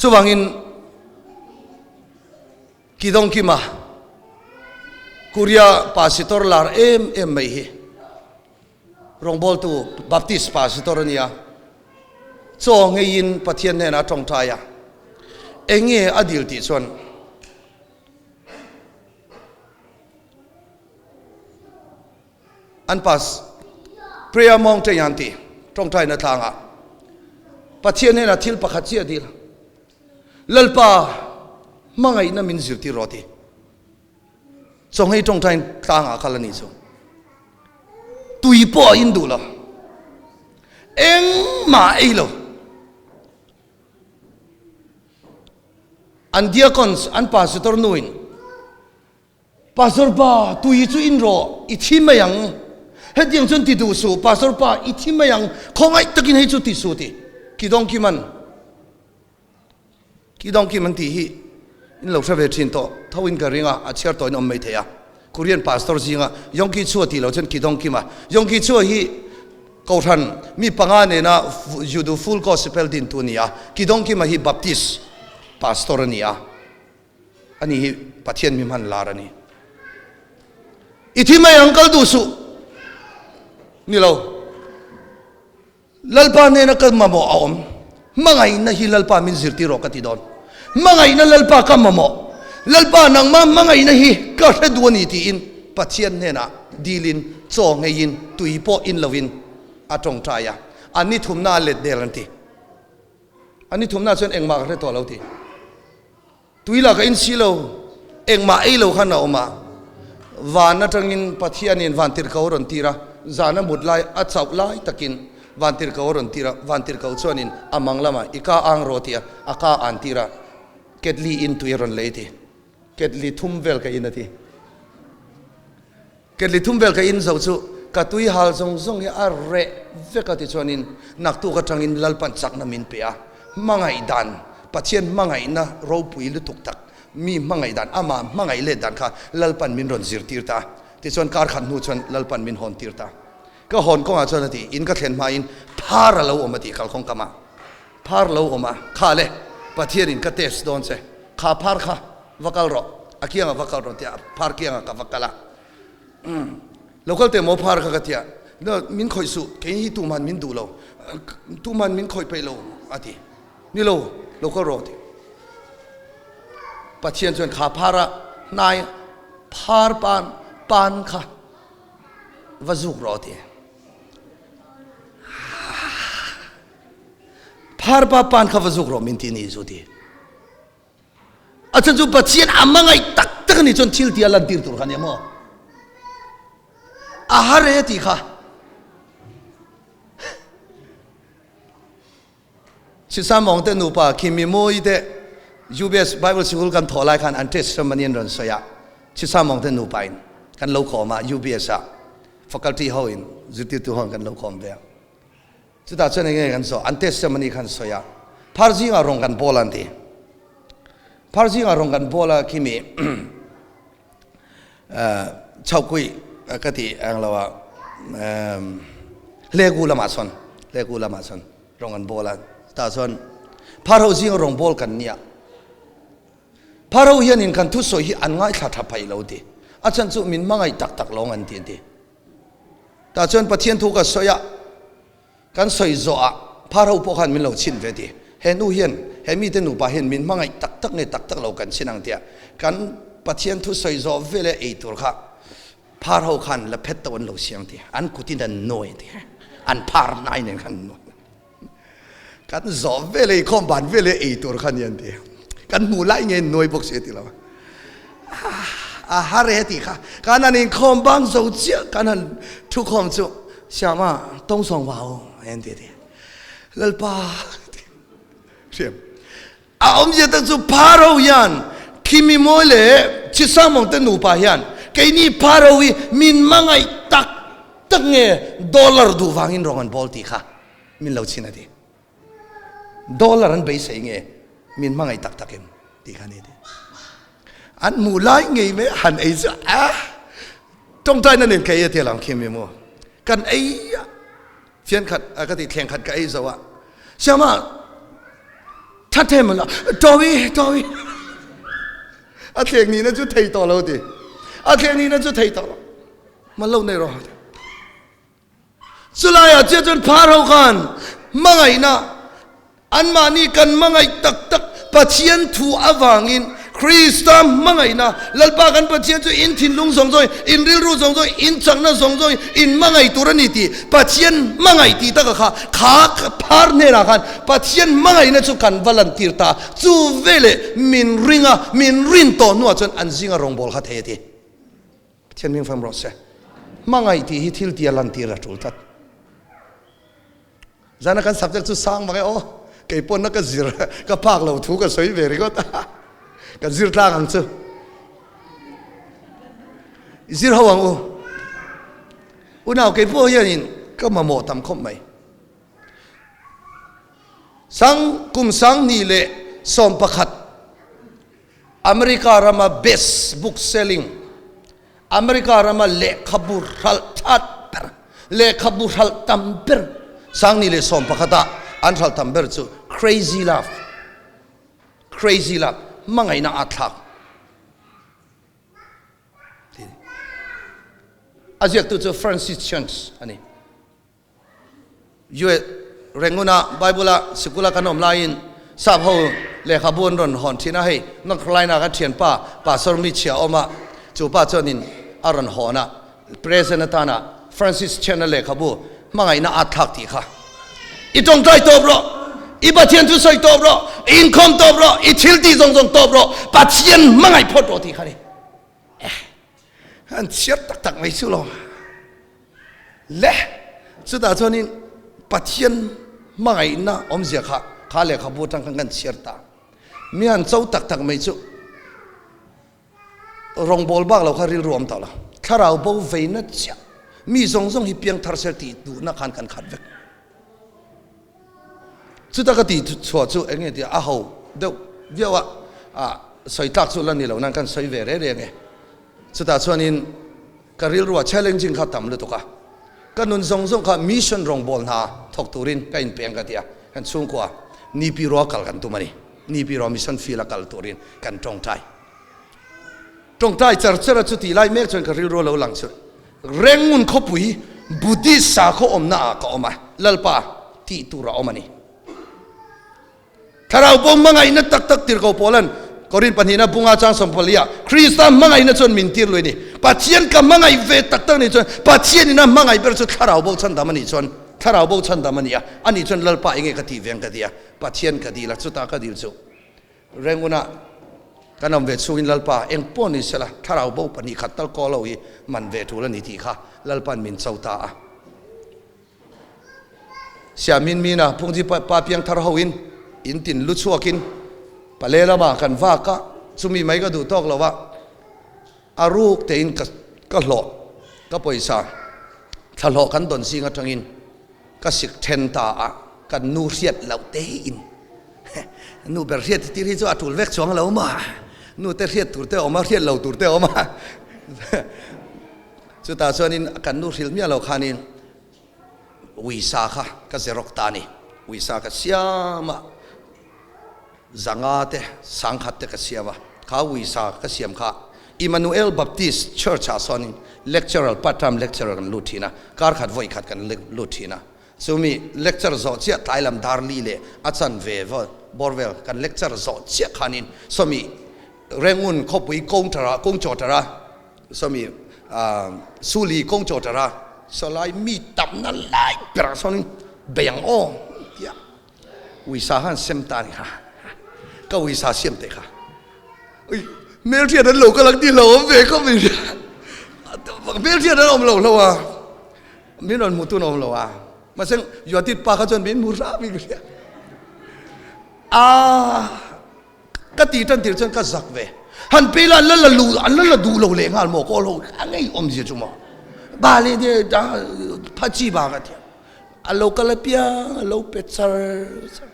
Chuvangin Kidongkima Korea Pasitor lar em em mai hi rawngbawltu Baptist Pasitor a nia. Chaw ngeiin Pathian hnenah a tawngtai a, enge a dil tih chuan An pas Prayer Mountain an ti, tawngtaina tlangah Pathian hnenah thil pakhat chiah dil, Lalpa hmangaihna min zirtir rawh ti. Chawnghei tawngtain tlangah kal a nih chu. Tui pawh a in duh lo. Engmah a ei lo. An deacons, an pastor nuin, Pastor pa, tui chu in rawh, i thi mai ang. Hetiang chuan ti duh suh, Pastor pa, i thi mai ang, khawngaih takin hei chu ti suh ti. Kidawng Kiman, Kidawng Kiman tih hi in lo hre ve thin tawh tho in ka ring a, a chhiar tawhin awm mai thei a. Korean pastor zinga Yongki Chua tih loh chuan Kidawng Kima. Yongki Chua hi Kohhran mi panga nena Judu Full Gospel dintu a ni a, Kidawng Kima hi Baptist pastor a ni a. Ani hi Pathian mi hman lar a ni. I thi mai ang kal duh suh. Ni lo. Lalpa hnena ka mamawh a awm. Hmangaihna hi Lalpa min zirtir rawh ka ti dawn. Hmangaihna Lalpa ka mamawh. Lalpa nangma hmangaihna hi ka hre duh a ni tiin Pathian hnenah dilin chaw ngeiin tui pawh in lovin a tawngtai a. A ni thumna a let del an ti. A ni thumna chuan engmah ka hre tawh lo ti. Tui lah ka insi lo, engmah ei lo khan a awm a. Van atangin Pathianin van tirhko a rawn tir a, zan a mut lai a chauh lai takin. Vantirhkoh a rawn tir a, Vantirhkoh chuanin a mang lamah i ka ang rawh ti a, a ka an tir a, ketli in tui a rawn lei ti. Ketli thum vel ka in a ti. Ketli thum vel ka in zo chu ka tui hal zawng zawng hi a reh vek a ti chuanin naktuk atangin Lalpan chakna min pe a, hmangaih dan, Pathian hmangaihna ropui lutuk tak, mi hmangaih dan, amah hmangaih let dan kha Lalpan min rawn zirtir ta a. Tichuan kar khat hnu chuan Lalpan min hawn tir ta. Ka hawn kawngah chuan a ti, in ka thlen hmain phar a lo awm a ti kalkawng kamah. Phar lo awm a, kha le, Pathianin ka test dawn che, kha phar kha va kal rawh, a kiangah va kal rawh tia phar kiangah ka va kal a. Umm, lo kal teh maw phar kha ka tia, min khawih suh, kei hi tuman min duh lo, tuman min khawih peih lo a ti. Ni lo, lo kal rawh a ti. Pathian chuan kha phara hnai phar pan pan kha va zuk rawh a ti. Phar pa pan kha va zuk rawh min ti ni zu ti. A chan chu Pathian a mangaih tak tak ani chuan thil ti a lan tir tur kha nia maw. A har e ti kha. Sisamawng te nupa khi mi mawi te UBS Bible School kan thawh lai khan an testimony an rawn sawi a. Sisamawng te nupa in kan lo khawm a UBS ah faculty ho in zirtirtu ho in kan lo khawm ve a. Chutah chuan enge kan sawi an testimony khan sawi a. Phar zingah rawng kan bawl an ti. Phar zingah rawng kan bawl a khi mi chhokui ka ti ang lo a hlegu lamah sawn hlegu lamah sawn rawng an bawl a tah chuan phar ho zinga rawng bawl kan nia phar ho hianin kan thusawi hi an ngaithla tha phaih lo ti a chhan chu min hmangaih tak tak lawng an ti an ti tah chuan Pathian thu ka sawi a Kan sawi zawhah phar ho pawh khan min lo chhin ve ti. He nu hian, he mite nupa hian min hmangaih tak tak nge tak tak lo kan chhin ang tia kan Pathian thu sawi zawh veleh ei tur kha phar ho khan la phet to an lo siam ti. An kutin an nuai ti. An phar hnai nen khan an nuai. Kan zawh veleh inkhawm ban veleh ei tur kha ni an ti. Kan hmuh lai nge nuai bawk si a ti lo. A har e tih kha kan han inkhawm bang zo chiah kan han thukhawm chu Siama tawng sawng vau en ti ti Lalpa hriam a awmzia tak chu Pharaoh hian khimi mawi leh Chisamong te nupa hian keini Pharaoh hi min hmangaih tak tak nge dollar duh vangin rawng an bawl tih kha min lo chhin a ti. Dollar an beisei nge min hmangaih tak tak em tih kha ni ti. An hmuh lai ngei mai han ei chu a tawngtaina nen ka ei a ti lang khi mi mu. Kan ei a fian khat ka ti thleng khat ka ei zo a. Siama that them la tawi tawi a thleng ni na chu thei tawh lo ti. A thleng ni na chu thei tawh lo. Man lo nei rawh. Chulaiah chiah chuan Pharaoh khan hmangaihna, anmahni kan hmangaih tak tak Pathian thu avangin Krista hmangaihna, Lalpa kan Pathian chu in thinlung zawng zawngin, in rilru zawng zawngin, in chakna zawng zawngin in hmangaih tur a ni tih Pathian hmangaih tih taka kha kha phar hnenah khan Pathian hmangaihna chu kan va lantir ta. Chu veleh min ring a, min rin tawh hnuah chuan an zinga rawngbâwl kha thei a ti. Pathian hming fam rawh se. Hmangaih tih hi thil tia lantir a tul tlat. Zana kan subject chu sang mak e aw. Kei pawn na ka zir ka phak lo thu ka sawi ve ringawt a. Kan zir tlang ang chu. Zir ho ang u. Unau kei pawh hianin ka mamawh tam khawp mai. Sang kum sang ni leh 11 America rama best book selling, America rama lehkhabu hralh that ber, lehkhabu hralh tam ber, 2011 ah an hralh tam ber chu Crazy Love, Crazy Love, hmangaihna a thlak. A ziaktu chu Francis Chan a ni. US Rangoon-a Bible-a sikula kan awm laiin sap ho lehkhabu an rawn hawn thin a, hei North Carolina kan thianpa Pastor mi chhia awm a, chu pa chuanin a rawn hawn a, present atana Francis Chan-a lehkhabu hmangaihna at thlak tih kha i tawngtai tawp rawh, i Pathian chu sawi tawp rawh, i inkhawm tawp rawh, i thil tih zawng zawng tawp rawh, Pathian hmangaih phawt rawh tih kha ni. An chhiar tak tak mai chu lo. Le chutah chuanin Pathian hmangaihna awmzia kha kha lehkhabu atang khan kan chhiar ta. Mi han cho tak tak mai chu Rawngbâwl bâk lo kha rilru awm tawh lo. Thlarau bo veina chiah mi zawng zawng hi piang thar sel tih duhna khan kan khat vek. Chuta ka tih chhuah chu eng nge tih a ho deuh viau a, ah sawi tlak chu la ni lo nan kan sawi ve reng reng e. Chutah chuanin ka rilrua challenging kha tam lutuk a, ka nun zawng zawng kha mission rawngbâwl hna thawk turin ka inpeng ka ti a, kan chhungkua Nipi rua kal kan tum a ni. Nipi rua mission field a kal turin kan tawngtai. Tawngtai char char a chuti lai mek chuan ka rilru a lo lang chu Rengngun khawpui Buddhist sakhaw awmna ah ka awm a, Lalpa tih tur a awm a ni. Thlarau pawh hmangaihna tak tak tir ko Paulan Korin pahnihna bunga chang sawmpali ah Krista hmangaihna chuan min tir lui a ni. Pathian ka hmangaih ve tak tak nih chuan Pathian in a hmangaih ber chu thlarau bo chhandam a nih chuan thlarau bo chhandam a ni a, ani chuan Lalpa enge ka tih ve ang ka ti a, Pathian ka dil a, chutah ka dil chu Rengunah kan awm ve chhungin Lalpa eng pawh ni sela thlarau bo 2 khat tal kaw lo hi man ve tul a ni tih kha Lalpa'n min cho ta a. Siamin mina Phungji pa piang thar hoin in tin lu chhuakin pale lama kan vak a, chumi mai ka duh tawk lo a, a ruk tein ka ka hlawh ka pawisa thlahlawh kan dawn zing atangin Ka sik then ta a, kan nu hriat loh te in nu ber hriat tir hi chu a tul vek chuang lo ma, nu te hriat tur te a awm a, hriat lo tur te a awm a, chutah chuanin kan nu hrilh miah lo khanin uisa kha ka xerox ta a ni, uisa ka siam a, zanga te sangkhat te ka siam a, kha uisa ka siam kha Emmanuel Baptist Church ah sawn lecturer, part time lecturer kan lut thin a, kar khat vawi khat kan lut thin a, chumi lecture zawh chiah tlai lam dar li leh a chan ve bawr vel kan lecture zawh chiah khanin sawmi Rengun khawpui counter ah kawngchawter a sawmi Suli kawngchawter a sawlai mi tamna lai berah sawnin bei ang aw tia Uisa khan sem ta ni kha ka uisa siam te kha ui hmelhriat an lo ka lang ti lo awm ve khawp mai hmelhriat an awm lo hlo a min rawn hmu tun awm lo a mahse Yuatit pa kha chuan min hmu hram in ka hria a Ka ti tan tir chuan ka zak ve. Han pe ila an la la lu an la la duh lo leh nghal maw kawl ho a ngei awm zia chu maw. Ba le de da pha chi ba ka tia. A lo kal apiang a lo pe char char.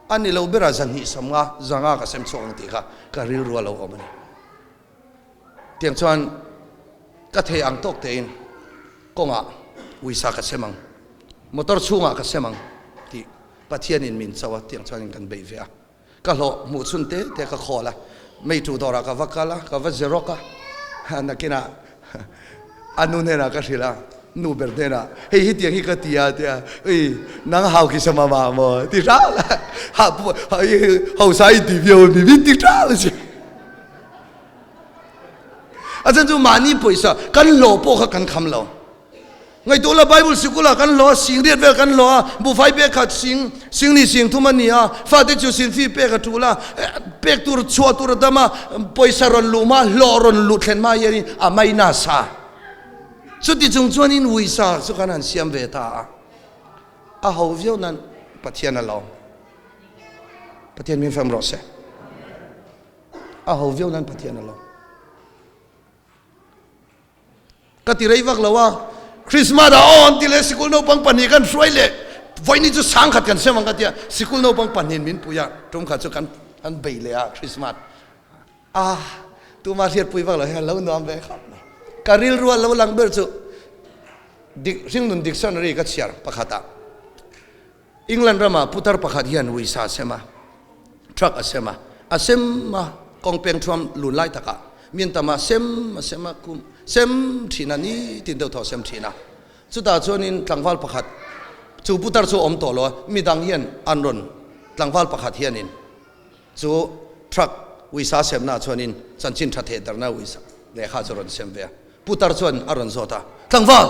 A ni lo bera zahnih samnga zanga ka sem chhuak ang tih kha ka rilru a lo awm a ni. Tiang chuan ka thei ang tawk tein kawngah uisa ka sem ang, motor chhungah ka sem ang tih Pathianin min cho a, tiang chuanin kan beih ve a. Ka hlawh hmuh chhun te te ka khawl a, meitu dawrah ka va kal a, ka va xerox a, nakinah a nu hnenah ka hrilh a, nu ber hnenah hei hi tiang hi ka ti a tia, ui nang hau khi sama mah maw ti hral a, hausa i ti viau mi min ti hral a si. A chan chu mahni pawisa kan hlawh pawh kha kan kham lo. Ngaihtuah la Bible sikul ah kan hlawh a, sing riat vel kan hlawh a, buhfai pek khat sing, sing ni sing thum a ni a, fate chu sin fee pek a tul a, pek tur chhuah tur a dam a, pawisa rawn luh hma, hlawh rawn luh thlen hma hianin a mai nasa. Chuti chung chuanin uisa chu kan han siam ve ta a, a ho viau nan Pathian a lawm. Pathian min fam rawh se. A ho viau nan Pathian a lawm. Ka ti rei vak lo a, Christmas ah aw an ti leh sikul naupang 2 kan hruai leh vawiin chu 10,000 kan sem ang ka tia, sikul naupang pahnihin min pui a, tum khat chu kan kan bei leh a Christmas a tuma hriatpui vak lo hian lo nuam ve khawp mai. Ka rilru a lo lang ber chu dik hringnun dictionary ka chhiar pakhat ah England rama putar pakhat hian uisa a sem a, truck a sem a, a sem a, kawng peng thuam lun lai takah mi an tam a, sem a sem a, kum sem thin a, nitin deuh thaw a sem thin a. Chutah chuanin tlangval pakhat, chu putar chu a awm tawh lo a, midang hian an rawn tlangval pakhat hianin chu truck uisa semnaah chuanin chanchin tha theh darhna uisa lehkha chu a rawn sem ve a. Putar chuan a rawn zawt a, Tlangval!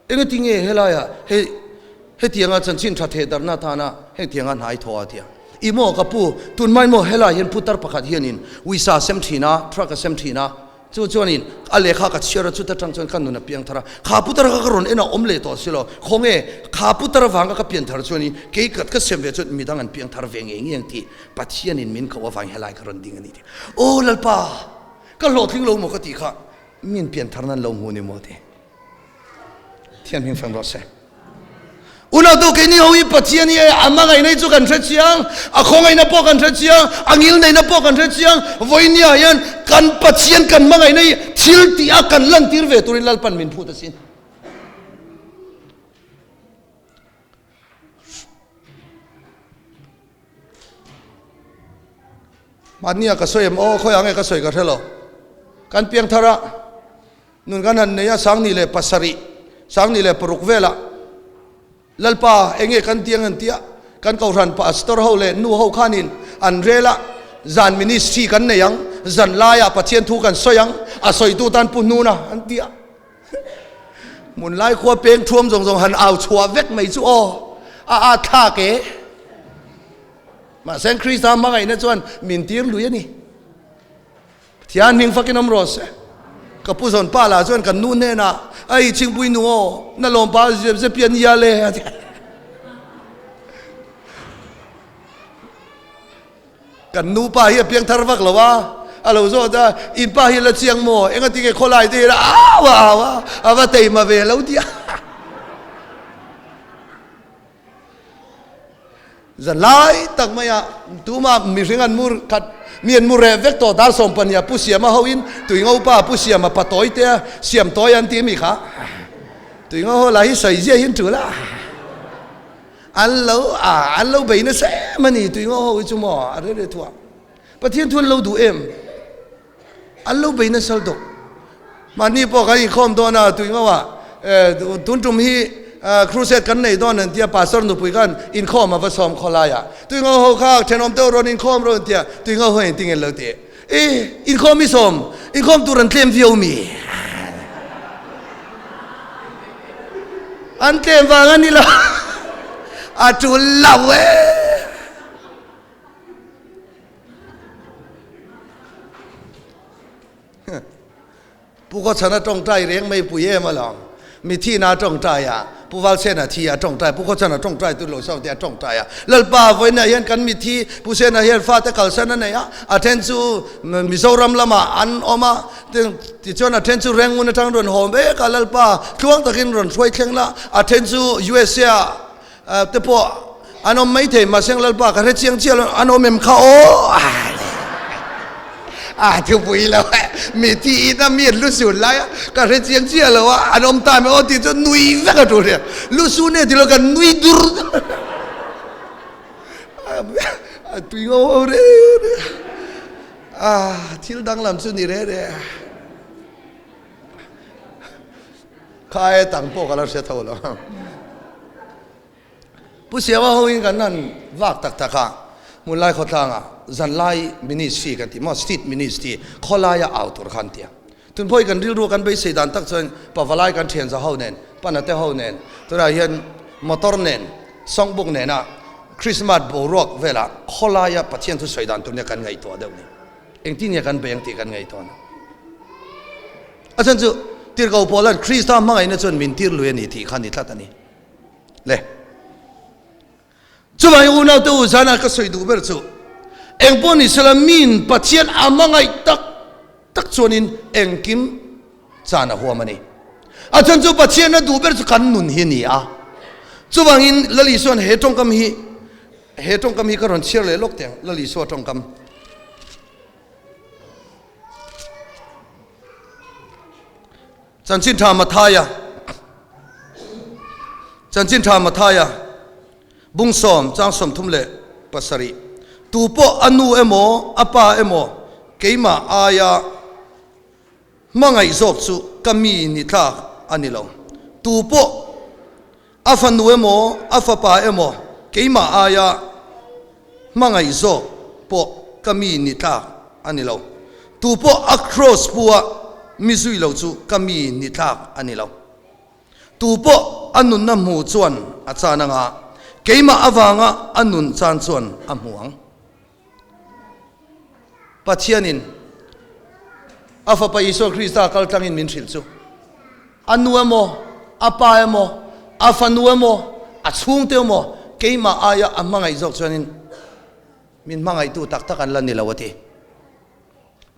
Engati nge helaiah hei hetianga chanchin tha theh darhna atana hengtianga hna i thaw a tia? I maw ka pu, tunmai maw helai hian putar pakhat hianin uisa a sem thin a, truck a sem thin a. Chu chuanin a lehkha ka chhiar a, chuta tang chuan ka nun a piang thar a. Kha putar kha ka rawn en a, awm leh tawh si lo. Khawnge, kha putar avanga ka pian thar chuanin kei ka ka siam ve chuan midang an piang thar ve ngei ngei ang tih Pathianin min koh avangin helai ka rawn ding a ni tih. Aw Lalpa, ka hlawhtling lo maw ka tih kha min pian thar nan lo hmu ni maw tih. Thian hming fang rawh se. Unautu keini ho hi Pathian hi a hmangaihna hi chu kan hre chiang, a khawngaihna pawh kan hre chiang, a ngilneihna pawh kan hre chiang. Vawinia hian kan Pathian kan hmangaihna hi thil tih a kan lantir ve turin Lalpan min phut asin. Mahnia ka sawi em aw, khawiah nge ka sawi ka hre lo. Kan piangthar a. Nun kan han nei a, 2007, 2006 velah Lalpa enge kan ti ang an ti a, kan kohhran pastor ho leh nu ho khanin an rel a, zan ministry kan nei ang, zan laiah Pathian thu kan sawi ang, a sawitu tan pu hnuna an ti a. Hmun lai khua peng thuam zawng zawng han au chhuah vek mai chu aw, a at thlak e. Mahse Krista hmangaihna chuan min tir lui a ni. Pathian hming fakin awm rawh se. Ka pu zawn pa lah chuan kan nu hnenah, Ai Chhingpui nu aw, na lawm pa zep zep hi a nia le a ti. Kan nu pa hi a piang thar vak lo a, a lo zawt a, in pa hi a la chiang maw, enga tinge khawlai te hi a au a au a, a va teima ve lo ti a. Zan lai tak maia tuma mihring an mu khat mi an mu reh vek tawh dar sawmpahnih a pu siama ho in tui ngo pa pu siama pa tawi te a siam tawi an ti mi kha tui ngo ho lah hi sawi zia hi an tul a an lo a an lo bei nasa em a ni tui ngo ho hi chu maw a reh reh thuah Pathian thu an lo duh em. An lo bei nasa lutuk. Mahni pawh kan inkhawm dawn a, tui ngo ah tun tum hi crusade kan nei dawn an tia, pastor nupui khan inkhawm a va sawm khaw lai ah. Tui ngo ho kha thenawm deuh rawn inkhawm rawn tia, tui ngo ho engtin nge lo ti. E, inkhawm i sawm, inkhawm tur an tlem viau mi? An tlem vang a ni lo, a tul lo e. Pu Khawchhana tawngtai reng mai pui em alawm. Mithina tawngtai a, Pu Valsena thi a tawngtai, Pu Khawchhana tawngtai tu lo sau te a tawngtai a. Lalpa vawiinah hian kan mithi Pu Sena hian fate kalsan a nei a, a then chu Mizoram lamah an awm a, tichuan a then chu Rangoon atang rawn haw mek a, Lalpa tluang takin rawn hruai thleng la, a then chu USA ah te pawh an awm mai thei mahse Lalpa ka hre chiang chiah lo an awm em kha aw a thupui lo mi thi in a mi an lu sun lai a ka hre chiang chiah lo a an awm ta mai aw tih chuan nui vek a tul hria lu sun e ti lo kan nui dur a tui ngo ho re re a thil danglam chu ni re re Kha e tang pawh ka la hre tho lo. Pu Siama ho in kan han vak tak tak a, hmunlai khawtlangah zanlai ministry kan ti maw, street ministry khawlaia au tur kha an ti a. Tun pawh hi kan rilru kan beisei dan tak chuan pavalai kan thian za ho nen, panate ho nen, tunah hian motor nen, songbuk nena Christmas boruak velah khawlaia Pathian thu sawi dan tur nia kan ngaihtuah deuh ni. Engtin nge kan bei ang tih kan ngaihtuah na. A chhan chu Tirhkoh Paula'n Krista hmangaihna chuan min tir lui a ni tih kha ni tlat a ni. Le. Chuvangin unaute u zana ka sawi duh ber chu engpawh ni sela min Pathian a hmangaih tak tak chuanin engkim chan a huam a ni. A chhan chu Pathian a duh ber chu kan nun hi a ni a. Chuvangin Lal Isua'n he tawngkam hi he tawngkam hi ka rawn chhiar leh lawk teh ang Lal Isua tawngkam. Chanchin tha Mathaia Chanchin tha Mathaia bung sawm chang 37 Tu pawh a nu emaw a pa emaw keimah aia hmangaih zawk chu ka mi ni tlak a ni lo. Tu pawh A fanu emaw, a fapa emaw, keimah aia hmangaih zawk pawh ka mi ni tlak a ni lo. Tu pawh a kraws pua mi zui lo chu ka mi ni tlak a ni lo. Tu pawh a nunna hmu chuan a chan anga, keimah avanga a nun chan chuan a hmu ang. Pathianin. A Fapa Isua Krista kal tlangin min hrilh chu. A nu emaw, a pa emaw, a fanu emaw, a chhungte emaw keimah aia a hmangaih zawk chuanin min hmangaihtu tak tak an la ni lo a ti.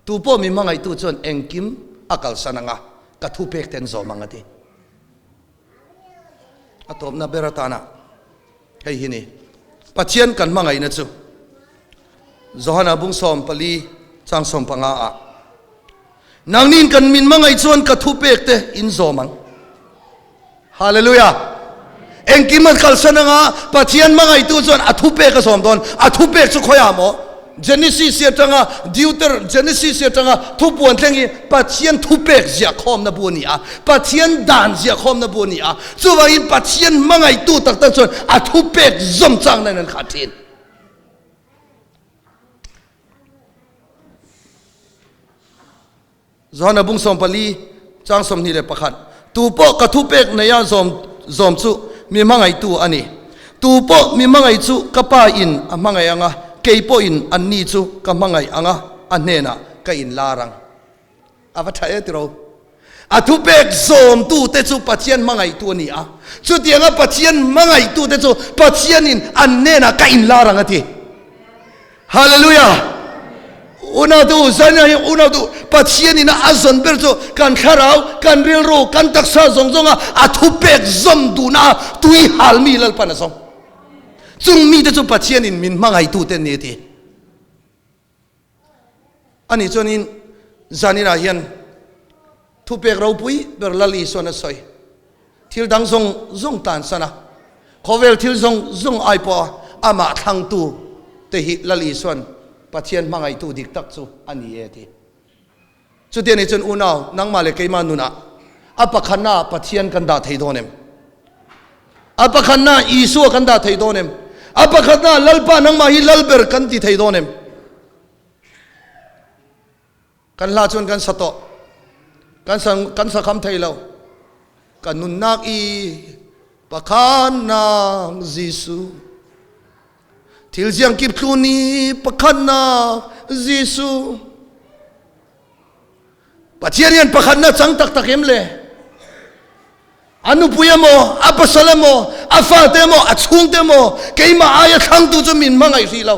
Tu pawh min hmangaihtu chuan engkim a kalsan ang a, ka thupek te an zawm ang a ti. A tawpna ber atana hei hi ni, Pathian kan hmangaihna chu Johana bung 14 chang 15 ah, Nangnin kan min hmangaih chuan ka thupek te in zawm ang. Hallelujah! Engkim an kalsan anga Pathian hmangaihtu chuan a thupek a zawm dawn. A thupek chu khawiah maw? Genesis atanga Deuter Genesis atanga thupuan thleng hi Pathian thupek ziahkhawmna bu a ni a, Pathian dan ziahkhawmna bu a ni a. Chuvangin Pathian hmangaihtu tak tak chuan a thupek zawm changna in an khah thin. Johana bung 14 chang 21, Tu pawh ka thupek neia zawm zawm chu mi hmangaihtu a ni. Tu pawh mi hmangaih chu ka Pa in a hmangaih ang a, kei pawhin anni chu ka hmangaih ang a, a hnenah ka inlar ang. A va tha e tiro. A thupek zawmtute chu Pathian hmangaihtu a ni a, chutianga Pathian hmangaihtute chu Pathianin an hnenah ka inlar ang a ti. Hallelujah! Unautu, Zaina hi unautu, Pathianin a zawn ber chu kan thlarau, kan rilru, kan taksa zawng zawnga a thupek zawm duhna a tui hal mi Lalpan a zawng. Chung mite chu Pathianin min hmangaihtute an ni a ti. Ani chuanin zaninah hian thupek ropui ber Lal Isuan a sawi. Thil dang zawng zawng tansan a, khawvel thil zawng zawng ai pawha amah thlangtu te hi Lal Isuan Pathian hmangaihtu dik tak chu a ni e ti. Chuti anih chuan unau, nangmah leh keimah nunah a pakhatnaah Pathian kan dah thei dawn em? A pakhatnaah Isua kan dah thei dawn em? A pakhatnaah Lalpa nangmah hi Lalber kan ti thei dawn em? Kan hla chuan kan sa tawh. Kan sa kan sa kham thei lo. Ka nunnak i pakhatnak Jesuh. Thil ziang kip tlun i pakhatnak Jesuh. Pathian hian pakhatnak chang taktak em le? A nupui emaw, a pasal emaw, a fate emaw, a chhungte emaw, keimah aia thlangtu chu min hmangaih hrih lo.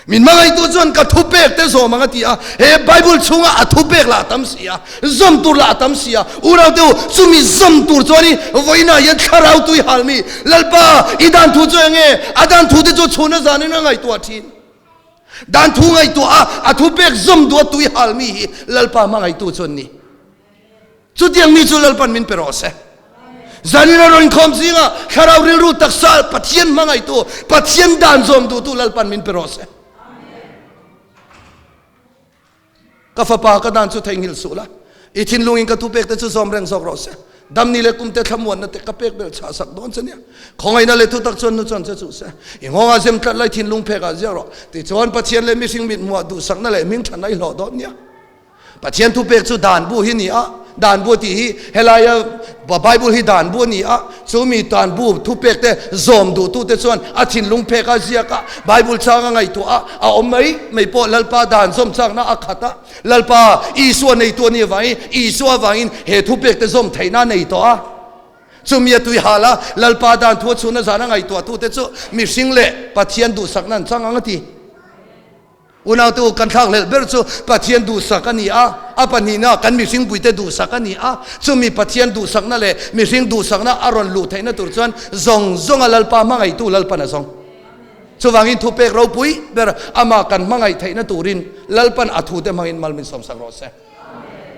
Min hmangaihtu chuan ka thupek te zawm ang a ti a, he Bible chhunga a thupek lah a tam si a, zawm tur lah a tam si a, unaute u, chumi zawm tur chuan i vawiinah hian thlarau tui hal mi, Lalpa, i dan thu chu eng nge? A dan thu te chu chhuna zanin a ngaihtuah thin. Dan thu ngaihtuah a, a thupek zawm duh a tui hal mi hi Lalpa hmangaihtu chu an ni. Chutiang mi chu Lalpan min pe rawh se. Zanin a rawn khawm zinga thlarau rilru taksa Pathian hmangaihtu, Pathian dan zawm duhtu Lalpan min pe rawh se. Ka fapa ka dan chu theihnghilh suh la, i thinlungin ka thupek te chu zawm reng zawk rawh se. Damni leh kumte thlamuanna te ka pek belh chhah sak dawn che nia. Khawngaihna leh thutak chuan nu chuan che chuh se. I nghawngah zem tlat lai thinlung phekah ziak rawh. Tichuan Pathian leh mihring mithmuah duhsakna leh hmingthatna i hlawh dawn nia. Pathian thupek chu dan bu hi ni a, dan bu tih hi helaia Bible hi dan bu a ni a, chu mi dan bu thupek te zawm duhtute chuan a thinlung phek a ziak a, Bible chang a ngaihtuah a, a awm mai mai pawh Lalpa dan zawm chakna a khat a, Lalpa Isua neitu a nih avangin Isua avangin he thupek te zawm theihna a nei tawh a. Chumi a tui hal a, Lalpa dan thu a chhun a zan a ngaihtuahtute chu mihring leh Pathian duhsakna an chang ang a ti. Unautu kan thlakhlelh ber chu Pathian duhsak a ni a, a pahnihna kan mihringpuite duhsak a ni a, chumi Pathian duhsakna leh mihring duhsakna a rawn luh theihna tur chuan zawng zawnga Lalpa hmangaihtu Lalpan a zawng. Chuvangin thupek ropui ber amah kan hmangaih theihna turin Lalpan a thute hmangin mal min sawmsak rawh se.